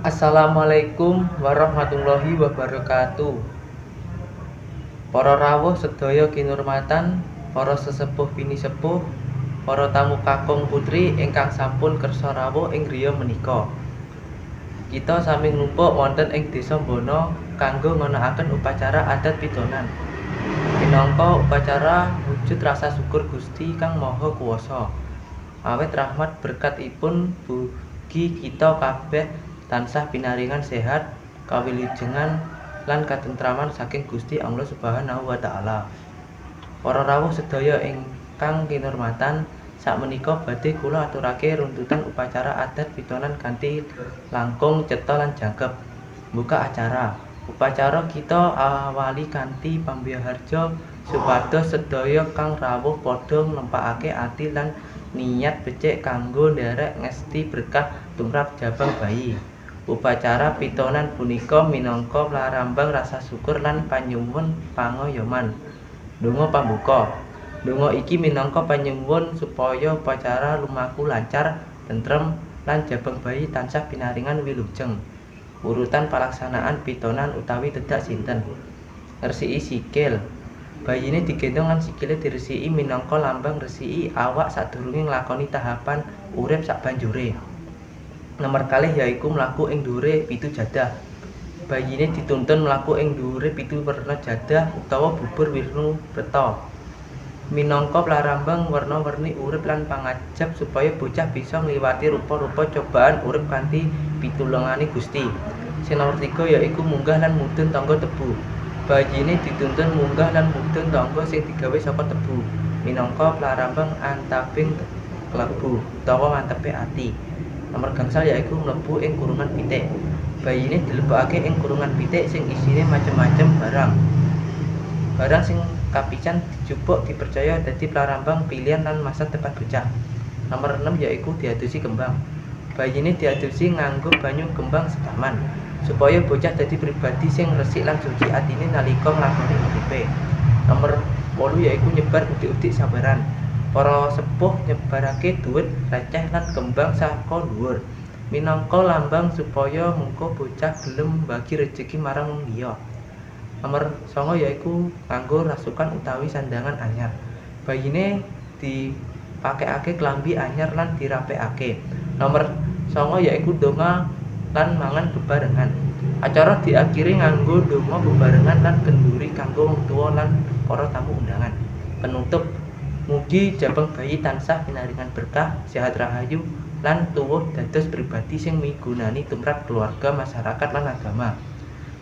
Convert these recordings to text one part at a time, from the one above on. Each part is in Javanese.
Assalamualaikum warahmatullahi wabarakatuh. Para rawuh sedaya kinurmatan, para sesepuh pinisepuh, para tamu kakung putri ingkang sampun kersa rawuh ing griya menika. Kita sami nglumpuk wonten ing Desa Mbana kanggo ngonakaken upacara adat pitonan. Minangka upacara wujud rasa syukur Gusti Kang Maha Kuwasa. Awit rahmat berkatipun mugi kita kabeh tansah pinaringan sehat, kawilujengan lan katentraman saking Gusti Allah Subhanahu wa taala. Para rawuh sedaya ingkang kinurmatan, sakmenika badhe kula aturake runtutan upacara adat pitonan kanthi langkung cetha lan jangkep. Buka acara. Upacara kita awali kanthi pambiyaharja supados sedaya kang rawuh padha nglempakake ati lan niat becik kanggo nderek ngesti berkah tumrap jabang bayi. Upacara pitonan punika minangka larambang rasa syukur lan panyuwun pangayoman. Donga pambuka. Donga iki minangka panyuwun supaya upacara lumaku lancar, tentrem, lan jabang bayi tansah pinaringan wilujeng. Urutan palaksanaan pitonan utawi tedak sinten. Ngresiki sikil. Bayine digendong lan sikile diresiki minangka lambang ngresiki awak sadurunge nglakoni tahapan urip sabanjure. Nomor kalih yaiku mlaku ing dhuwure 7 jadah. Bayine dituntun mlaku ing dhuwure 7 werna jadah utawa bubur wirnu preta. Minangka larambang werna-werni urip lan pangajap supaya bocah bisa ngliwati rupa-rupa cobaan urip kanthi pitulungane Gusti. Sing nomor 3 yaiku munggah lan mudhun tangga tebu. Bayine dituntun munggah lan mudhun tangga sing digawe saka tebu, minangka larambang antaping klebu utawa mantepe ati. Nomor gangsal yaiku mlebu ing kurungan pitik. Bayine dilebokake ing kurungan pitik sing isine macem-macem barang. Barang sing kapisan dijupuk dipercaya dadi plarambang pilihan lan masa depan bocah. Nomor 6 yaiku diadusi kembang. Bayine diadusi nganggo banyu kembang sekaman supaya bocah dadi pribadi sing resik lan suci atine nalika nglakoni uripe. Nomor 8 yaiku nyebar udik-udik saweran. Para sepuh nyebarake dhuwit receh lan kembang saka dhuwur, minangka lambang supaya mengko bocah gelem mbagi rejeki marang wong liya. Nomor 9 yaiku nganggo rasukan utawi sandangan anyar. Bayine dipakekake klambi anyar lan dirapekake. Nomor 9 yaiku donga lan mangan bebarengan. Acara diakhiri nganggo donga bebarengan lan kenduri kanggo wong tuwa lan para tamu undangan. Penutup, mugi jabang bayi tansah pinaringan berkah, sehat rahayu, lan tuwuh dados pribadi sing migunani tumrap keluarga, masyarakat lan agama.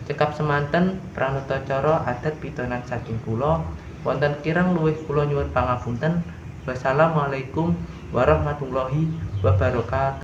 Cekap semanten pranatacara adat pitonan saking kula. Wonten kirang luwih kula nyuwun pangapunten. Wassalamualaikum warahmatullahi wabarakatuh.